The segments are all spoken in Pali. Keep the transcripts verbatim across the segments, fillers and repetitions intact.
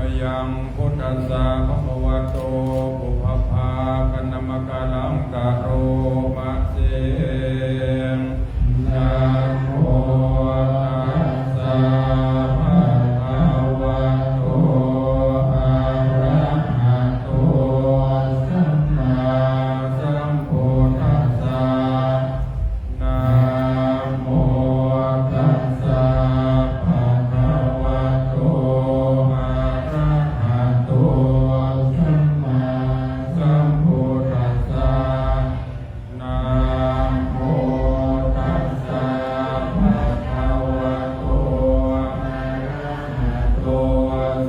Mayaṃ buddhassa bhagavato pubbabhāganamakāraṃ karoma se. Namo tassa bhagavato arahato sammāsambuddhassa. Namo tassa bhagavato arahato sammāsambuddhassa. Namo tassa bhagavato arahato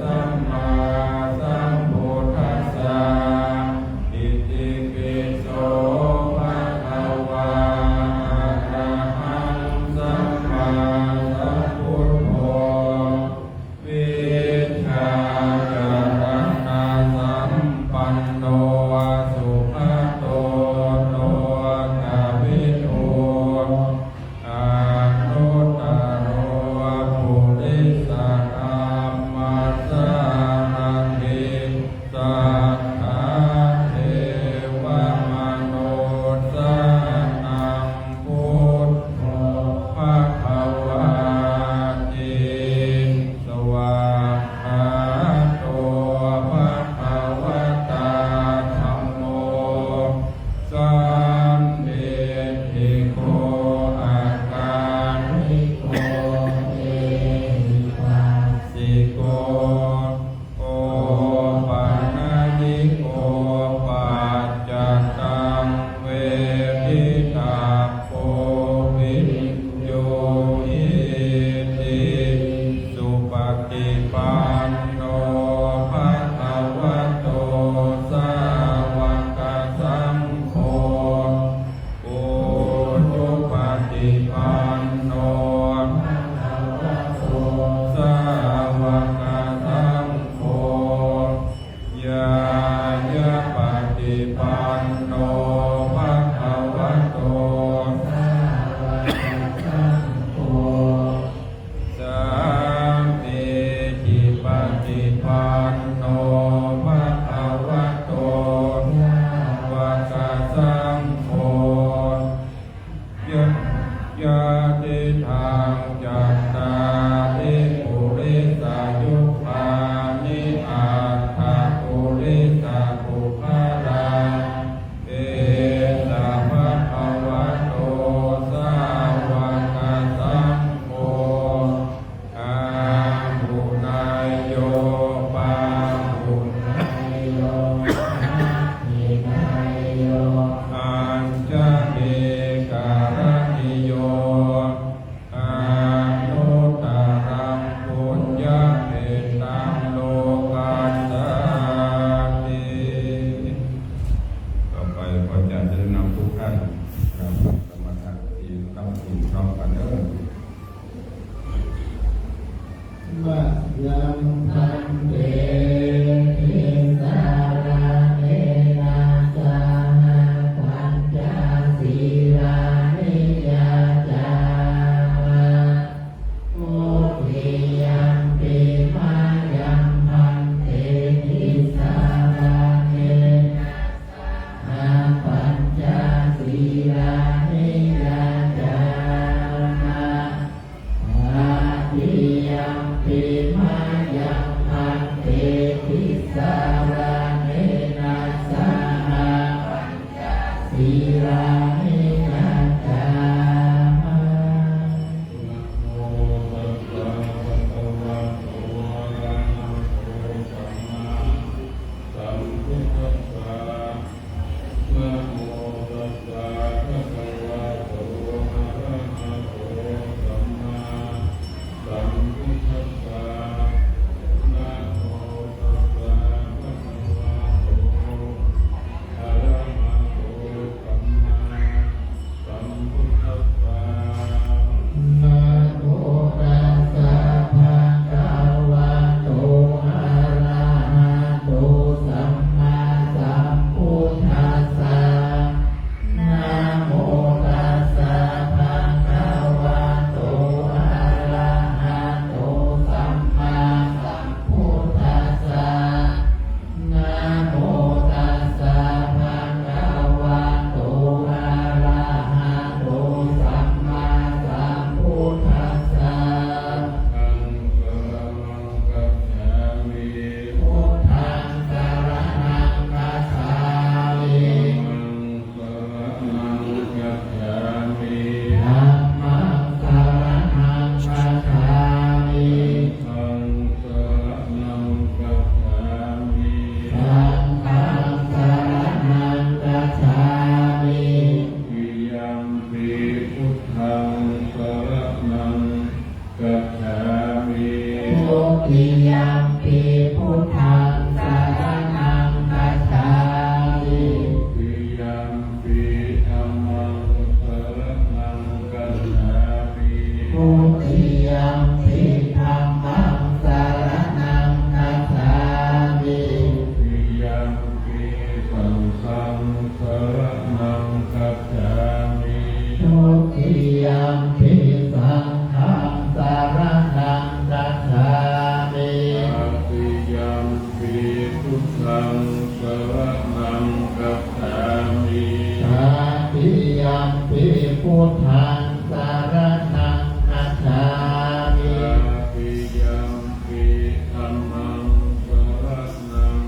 sammāsambuddhassa. Itipi so bhagavā arahaṃ sammāsambuddho vijjācaraṇasampanno sugato lokavidū anuttaro purisadammasārathi satthā devamanussānaṃ buddho bhagavāti. Svākkhāto bhagavatā dhammo sandiṭṭhiko akāliko ehipassiko opanayiko paccattaṃ veditabbo viññūhīti. Supaṭipanno bhagavato sāvakasaṅgho. Ujupaṭipanno bhagavato sāvakasaṅgho. Ñāyapaṭipanno bhagavato sāvakasaṅgho. Sāmīcipaṭipanno bhagavato sāvakasaṅgho. Ya- yadidaṃ cattāri purisayugāni aṭṭha purisapuggalā, esa bhagavato sāvakasaṅgho, āhuneyyo pāhuneyyo dakkhiṇeyyo añjalikaraṇīyo anuttaraṃ puññakkhettaṃ lokassāti. ต่อไปขออาจารย์จะได้นำทุกท่านกราบสมาทานศีลรับศีลพร้อมกันเด้อ Mayaṃ bhante tisaraṇena saha pañca sīlāni yācāma. Dutiyampi mayaṃ bhante tisaraṇena saha pañca sīlāni yācāma. Tatiyampi mayaṃ bhante tisaraṇena saha pañca sīlāni yācāma. Namo tassa bhagavato arahato sammāsambuddhassa. Namo tassa bhagavato arahato sammāsambuddhassa. Namo tassa Dutiyampi buddhaṃ saraṇaṃ gacchāmi. Dutiyampi dhammaṃ saraṇaṃ gacchāmi. Dutiyampi dhammaṃ saraṇaṃ gacchāmi. Dutiyampi saṅghaṃ saraṇaṃ gacchāmi. Dutiyampi saṅghaṃ saraṇaṃ gacchāmi. Tatiyampi buddhaṃ saraṇaṃ gacchāmi. Tatiyampi buddhaṃ saraṇaṃ gacchāmi. Tatiyampi dhammaṃ saraṇaṃ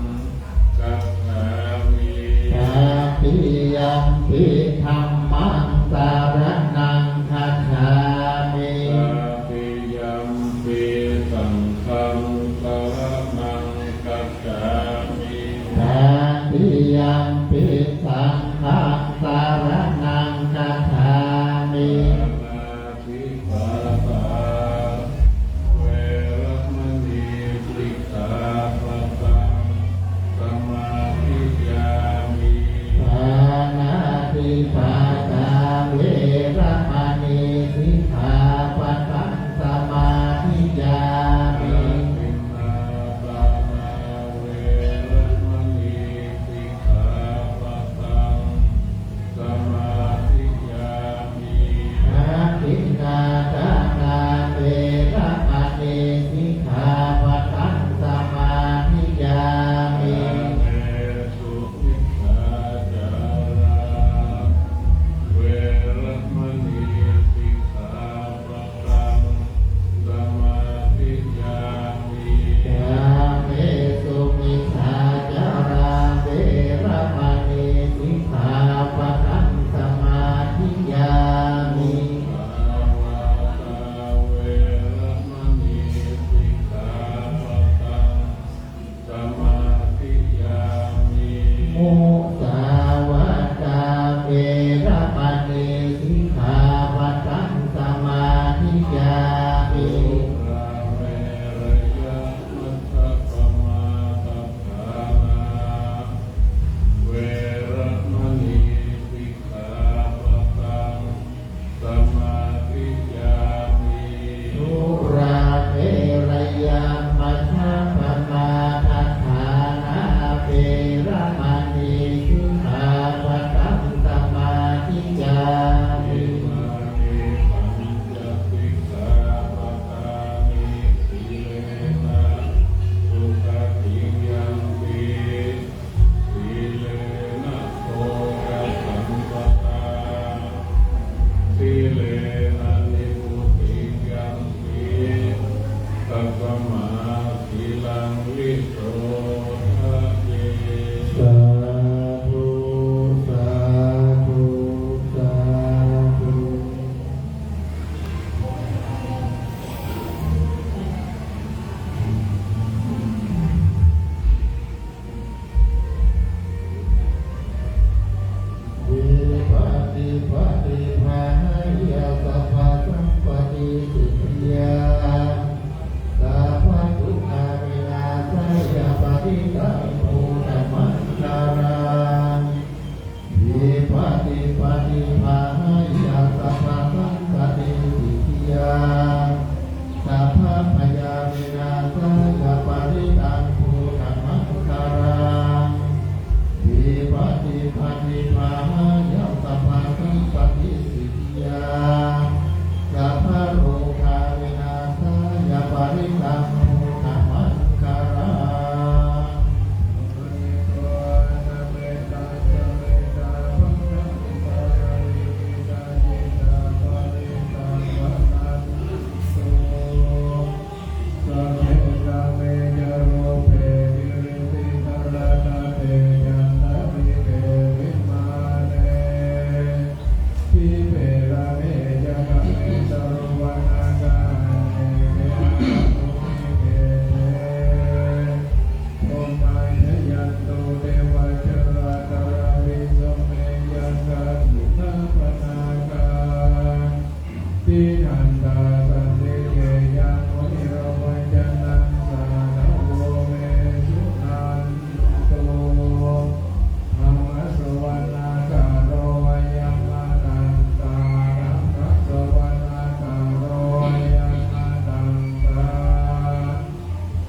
gacchāmi. Tatiyampi dhammaṃ saraṇaṃ gacchāmi. Tatiyampi saṅghaṃ saraṇaṃ gacchāmi. Tatiyampi saṅghaṃ saraṇaṃ gacchāmi. Pāṇātipātā veramaṇī sikkhāpadaṃ samādiyāmi. Pāṇātipātā veramaṇī sikkhāpadaṃ samādiyāmi. Adinnādānā veramaṇī sikkhāpadaṃ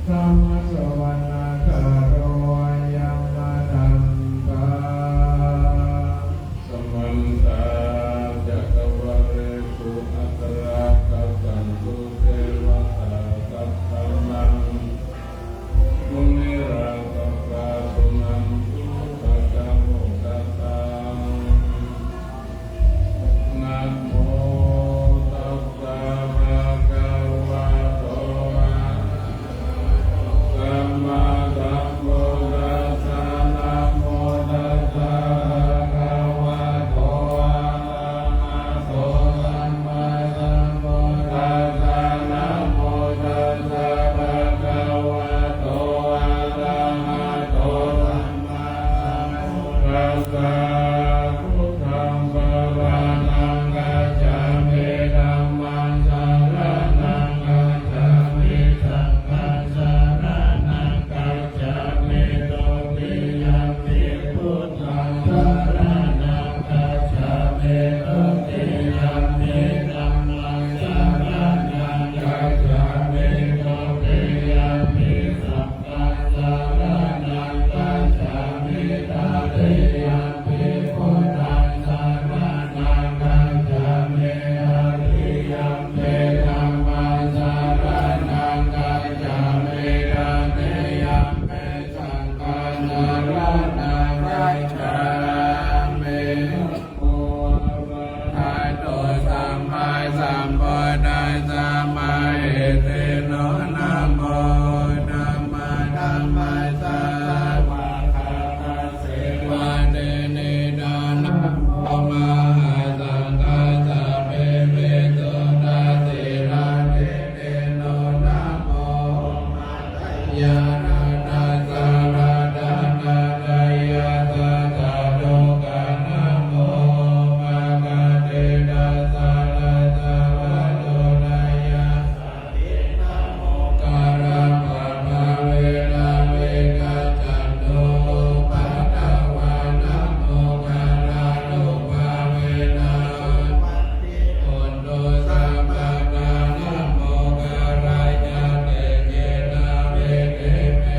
Dhammassavanakālo ayam bhadantā. Samantā cakkavāḷesu atrāgacchantu devatā, saddhammaṃ munirājassa suṇantu saggamokkhadaṃ. Namo tassa bhagavato arahato sammāsambuddhassa. Namo tassa bhagavato arahato sammāsambuddhassa. Namo tassa bhagavato arahato sammāsambuddhassa. Buddhaṃ saraṇaṃ gacchāmi. Dhammaṃ saraṇaṃ gacchāmi. Saṅghaṃ saraṇaṃ gacchāmi. Dutiyampi buddhaṃ saraṇaṃ gacchāmi. Dutiyampi dhammaṃ saraṇaṃ gacchāmi. Dutiyampi saṅghaṃ saraṇaṃ gacchāmi. Tatiyampi buddhaṃ saraṇaṃ gacchāmi. Tatiyampi dhammaṃ saraṇaṃ gacchāmi. Tatiyampi saṅghaṃ saraṇaṃ gacchāmi. Namo arahato sammāsambuddhassa mahesino. Namo uttamadhammassa svākkhātasseva tenidha. Namo mahāsaṅghassāpi visuddhasīladi- -no. Namo omātyāraddhassa ratanattayassa sādhukaṃ. Namo omakātītassa tassa vatthuttayassapi. Namokārappabhāvena vigacchantu upaddavā. Namokārānubhāvena hotu sabbadā. Namokārassa tejena vidhimhi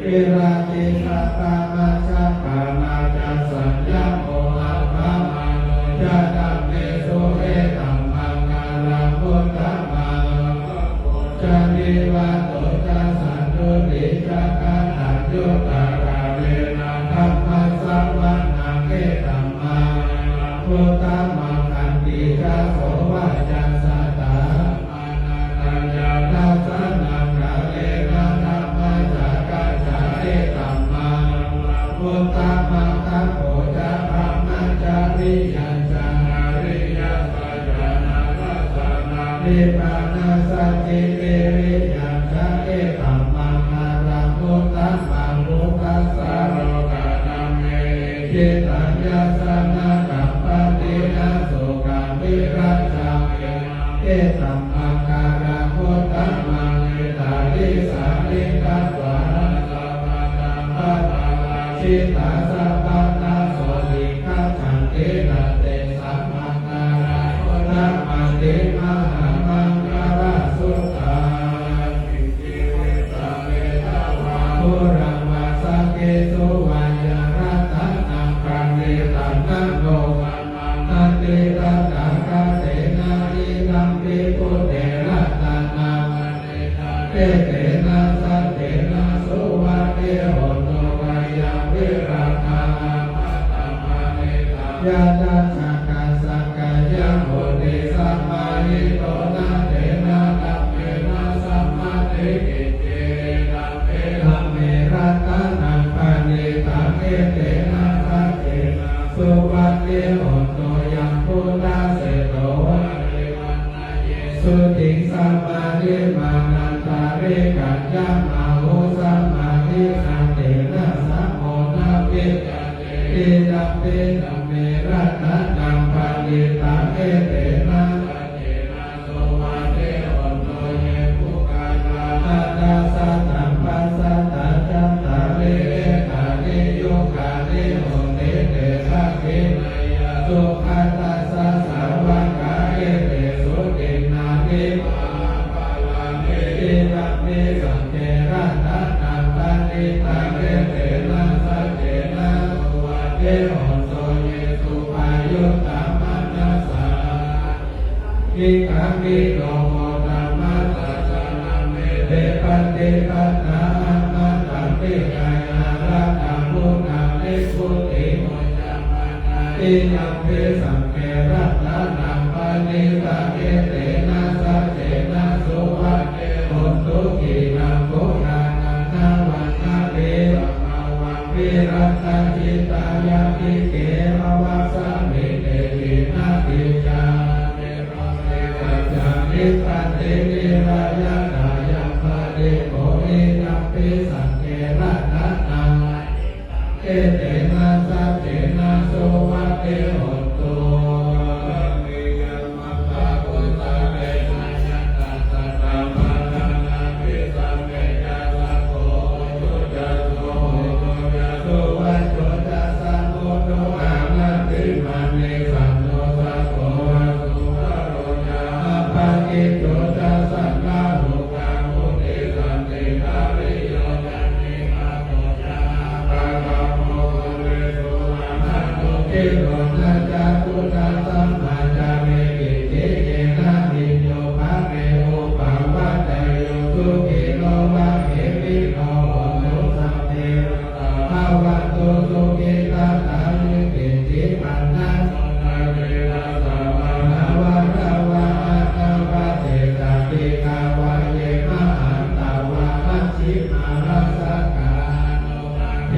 Viratī sabbamajjapānā ca saññamo appamādo ca dhammesu etammaṅgalamuttamaṃ. Ca nivāto ca santuṭṭhī ca kataññutā kālena dhammassavanaṃ etammaṅgalamuttamaṃ. Khantī ca sovacassatā samaṇānañca dassanaṃ kālena dhammasākacchā etammaṅgalamuttamaṃ. Tapo ca brahmacariyañca ariyasaccāna dassanaṃ nibbānasacchikiriyañca etammaṅgalamuttamaṃ. Phuṭṭhassa lokadhammehi cittaṃ yassa na kampati na sokam virajja etammaṅgalamuttamaṃ. Etādisāni katvāna sabbatthamaparājitā sabbattha sotthiṃ gacchanti na tesaṃ maṅgalamuttamanti. Mahāmaṅgalasuttaṃ. Ghūraṃ vā saggesu vā yaṃ ratanaṃ paṇītaṃ na no samaṃ natthi tathāgatena idampi buddhe ratanaṃ paṇītaṃ etena saccena suvatthi hotu. Khayaṃ virāgaṃ amataṃ paṇītaṃ yadajjhagā sakyamunī samāhito na tena dhammena samatthi kiñci idampi dhamme ratanaṃ paṇītaṃ etena saccena suvatthi hotu. Yaṃ buddhaseṭṭho parivaṇṇayī suciṃ samādhimānantarikaññamāhu samādhinā tena samo na vijjati idampi dhamme ratanaṃ paṇītaṃ etena saccena suvatthi hotu. Ye puggalā aṭṭha sataṃ pasatthā cattāri etāni yugāni honti te dakkhiṇeyyā sugatassa sāvakā etesu dinnāni mahapphalāni idampi saṅghe ratanaṃ paṇītaṃ etena saccena suvatthi hotu. Ye suppayuttā manasā nikkāmino gotamasāsanamete pattipattā amataṃ vigayha laddhā mudhā nibbutiṃ bhuñjamānā idampi saṅghe ratanaṃ paṇītaṃ etena saccena suvatthi hotu. Khīṇaṃ purāṇaṃ navaṃ natthi sambhavaṃ virattacittāyatike avassamhi te khīṇabījā avirūḷhichandā nibbanti nirayatāyaṃ paṭikkho idampi saṅghe ratanaṃ etena saccena suvatthi hotu.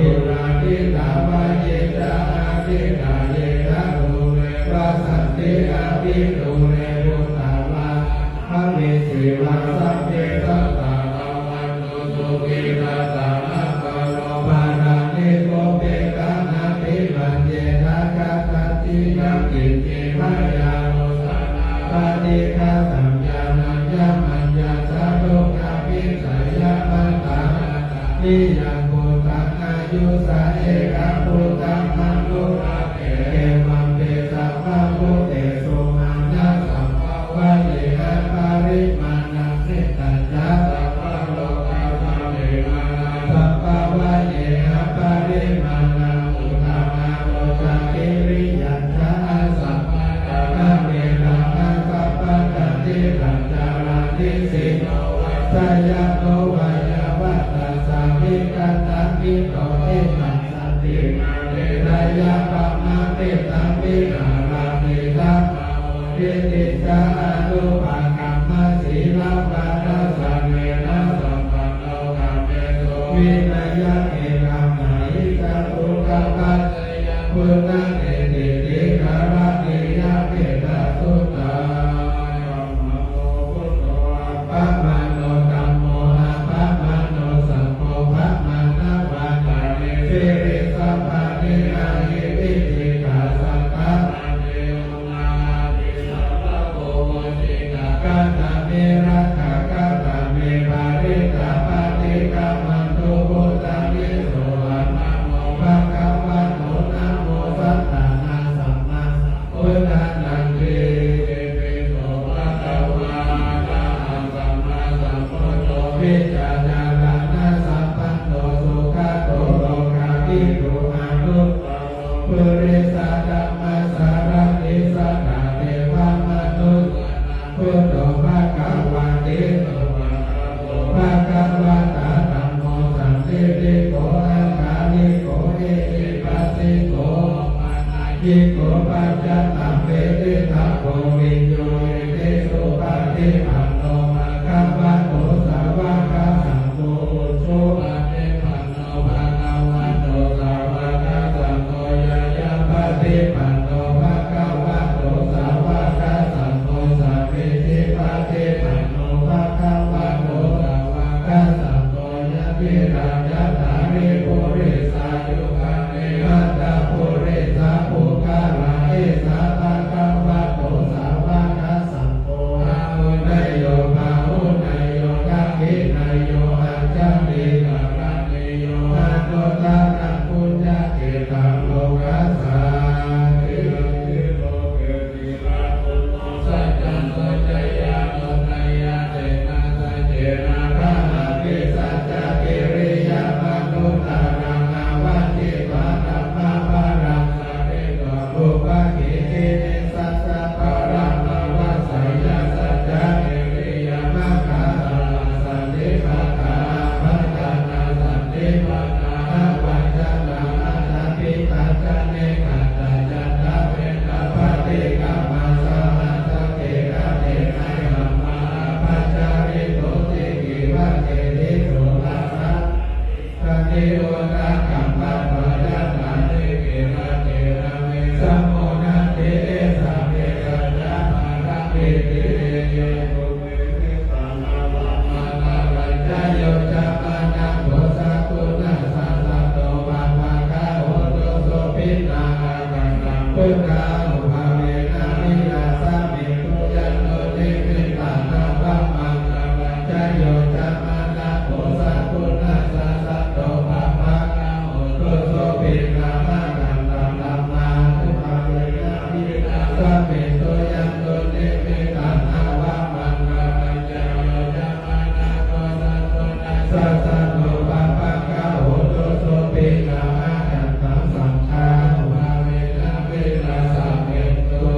Dūrā dīghā vā ye ca atikā ye ca dūre vasanti avidūre, bhūtā vā bhavissī vā sabbe sattā bhavantu sukhitattā. Apparo paraṃ nikubbetha nātimaññetha katthaci yaṃ kiñci, byārosanā paṭighasaññā nāññamaññassa dukkhamiccheyya. Matā yathā niyaṃ bhūtaṃ āyusā ekaputtamanurakkhe, evampi sabbabhūtesu mānasambhāvaye aparimāṇaṃ. Mettañca sabbalokasmiṃ mānasam Bhāvaye aparimāṇaṃ uddhaṃ adho ca tiriyañca asambādhaṃ averaṃ asapattaṃ. Tiṭṭhañcaraṃ nisinno vā sayāno vā yāvatassa vigatamiddho, imaṃ santi pāṭiseyyā brahmā mitaṃ vihāraṃ idhamāhu. Diṭṭhiñca anupagamma sīlavā dassanena sampanno, kāmesu vineyya gedhaṃ, na hi jātu gabbhaseyyaṃ punaretīti. Karaṇīyam ettasuttaṃ. Appamāṇo buddho, appamāṇo dhammo, appamāṇo saṅgho, pamāṇavantāni siriṃsapāni, ahi vicchikā satta, kātā me rakkhā, kātā me parittā, paṭikkamantu bhūtāni. So ānando bhagavato, namo sattannaṃ sammāsambuddhānanti. Itipi so bhagavā arahaṃ sammāsambuddho, vijjācaraṇasampanno sugato lokavidū, anuttaro purisadammasārathi satthā devamanussānaṃ buddho bhagavāti. Svākkhāto bhagavatā dhammo, sandiṭṭhiko akāliko ehipassiko opanayiko paccattaṃ veditabbo viññūhīti. Supaṭipanno bhagavato sāvakasaṅgho, ujupaṭipanno bhagavato sāvakasaṅgho, ñāyapaṭipanno bhagavato sāvakasaṅgho, sāmīcipaṭipanno bhagavato sāvakasaṅgho, yadidaṃ cattāri purisayugāni aṭṭha purisapuggalā, esa bhagavato sāvakasaṅgho, āhuneyyo pāhuneyyo dakkhiṇeyyo añjalikaraṇīyo, anuttaraṃ puññakkhettaṃ lokassāti. Saccaṃ soceyyanuddayā, tena saccena vahati saccakiriyamanuttaraṃ, avaññātvā dhammabalaṃ sārīputto, ubhāgīti nissajjaparamaṃ vāsayya. Saccakiriyamaggātā santi pakkhā, apattanā santi pana, avañcanā atha piṭhacca, nigacchasantā peṭṭhapaṭikkama. Saha sacce kate mayhaṃ mahāpajjalito, sikkhivacce tisso tathāgata. Santi uddakaṃ paṭhañca yathā, sikkhivacce nāme samo natthi, esa me saccapāramīti. Yo cāmanāpo sakuṇassa saddo, pāpaggaho dussupinaṃ akantaṃ, buddhānubhāvena vināsamentu. Yandunnimittaṃ avamaṅgalañca, yo cāmanāpo sakuṇassa saddo, pāpaggaho dussupinaṃ akantaṃ, dhammānubhāvena vināsamentu. Yandunnimittaṃ avamaṅgalañca, yo cāmanāpo sakuṇassa saddo, pāpaggaho dussupinaṃ akantaṃ, saṅghānubhāvena vināsamentu.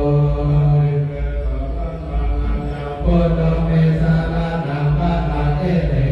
Buddho me saraṇaṃ varaṃ, ete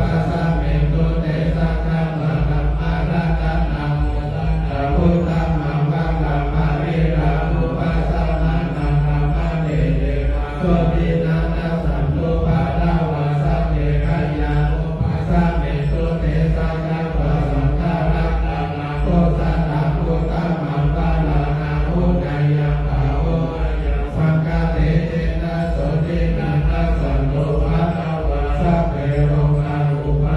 Pasamentu te sabbadhammaratanānussaraṃ uttamaṃ varaṃ. Pariḷāhūpasamanaṃ dhammadecenā sotthinā nassantupaddavā sabbe bhayā vūpasamentu te sabbadhammaratanānussaraṃ uttamaṃ varaṃ. Āhuneyyaṃ bahulīkaṃ saṅghatejena sotthinā nassantupaddavā sabbe rogā vūpa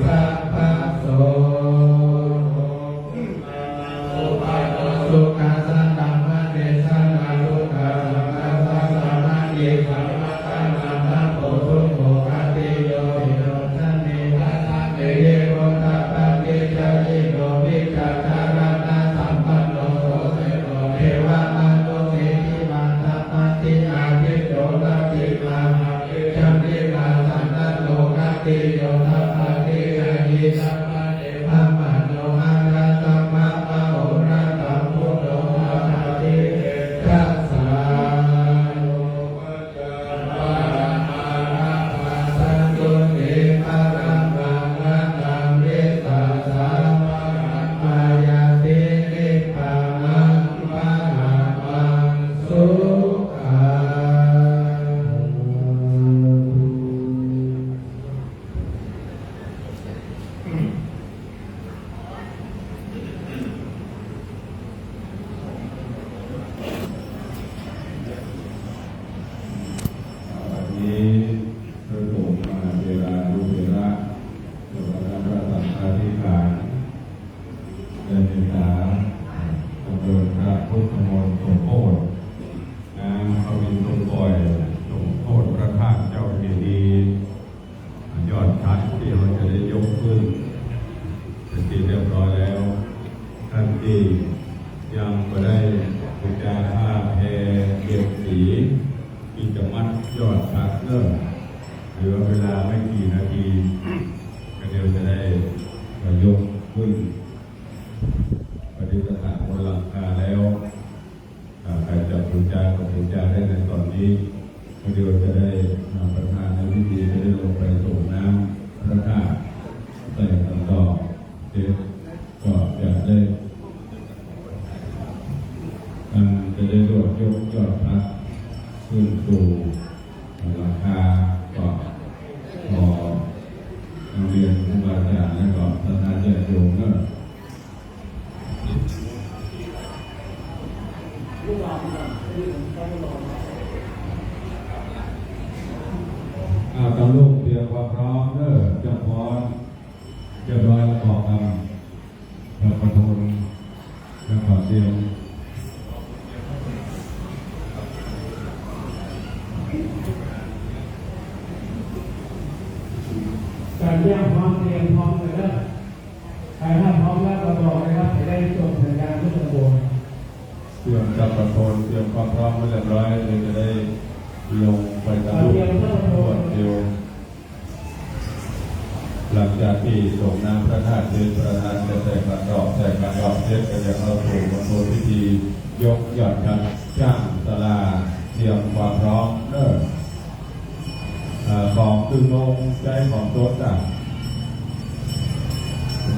sabbaso. Sukhassa dhammadesanā, dukkhassa dhammasamādi, sammā dhammappamādo, sukho khattiyo viruḷhane, dasamehi vuttapādi, jayino vijjācaraṇasampanno, so seṭṭho devamānusse, dhīmān tamādhi, ādicco lakkhitvā, mahiddham vijjācaraṇo, khattiyo sabbaṭhi, jayī sabbade, brāhmaṇo mahāsaṅgho, pahārātha buddho, sabbaṭhi tejasā.วันนี้พระสงฆ์มหาเถรานุเถระ เจ้าคณะพระสังฆาธิการ ได้เมตตาดำเนินพระพุทธมนต์สมโภช น้ำพระวินสมโภช สมโภชพระธาตุเจ้าเจดีย์ ยอดพระที่เราจะได้ยกขึ้นเป็นที่เรียบร้อยแล้ว ท่านที่ยังบ่ได้บูชาผ้าแพรเก็บสีที่จะมัดยอดพระเนอะ เหลือเวลาไม่กี่นาที ก็เดี๋ยวจะได้ยกขึ้นประดิษฐานบนหลังคาแล้ว อ่า ใครจะบูชาก็บูชาได้ในตอนนี้ พอดีว่าจะได้ อ่า ประธานในพิธีจะได้ลงไปส่งน้ำพระธาตุ ใส่ขันดอกเสร็จก็จะได้ อ่า จะได้รวบยกยอดพระขึ้นสู่หลังคา ก็ขอเรียนครูบาอาจารย์และก็ศรัทธาญาติโยมเนอะ อ่า ตอนลูกเตรียมความพร้อมเด้อ เจ้าพร เรียบร้อยแล้วบอกกัน พระประทน แล้วก็เตรียม การเตรียมพร้อม เตรียมพร้อมกันเด้อ ใครถ้าพร้อมแล้วก็บอกเลยครับ จะได้ส่งสัญญาณทุกขบวน เตรียมพระประทน เตรียมความพร้อมไว้เรียบร้อย เดี๋ยวจะได้ลงไปตาม เตรียมพระประทน รวดเร็ว หลังจากที่ส่งน้ำพระธาตุเสร็จ ประธานจะใส่ขันดอก ใส่ขันดอกเสร็จก็จะเข้าสู่มณฑลพิธียกยอดพระ ช่างศาลาเตรียมความพร้อมเด้อ เอ่อ ของตึงลงใช้ของโต๊ะจ้ะ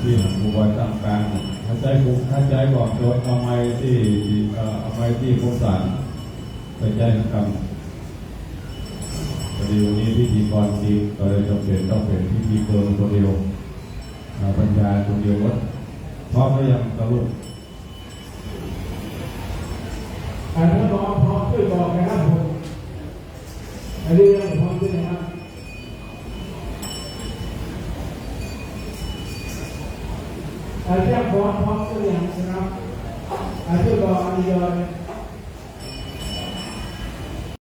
ที่หลวงปู่บอยตั้งกลาง ถ้าใช้ของ ถ้าใช้ของโต๊ะ เอาไม้ที่ เอ่อ เอาไม้ที่พวกสารไปใช้กัน พอดีวันนี้พิธีกรจริง ก็เลยจำเป็นต้องเป็นพิธีกรคนเดียว อ่า บรรยายคนเดียวหมด พร้อมหรือยังครับลูก อ่า ถ้าพร้อม พร้อมช่วยบอกนะครับผม อันนี้ยังพร้อมด้วยนะครับ อ่า ถ้าพร้อม พร้อมหรือยังนะครับ อ่า ช่วยบอกอันนี้เลย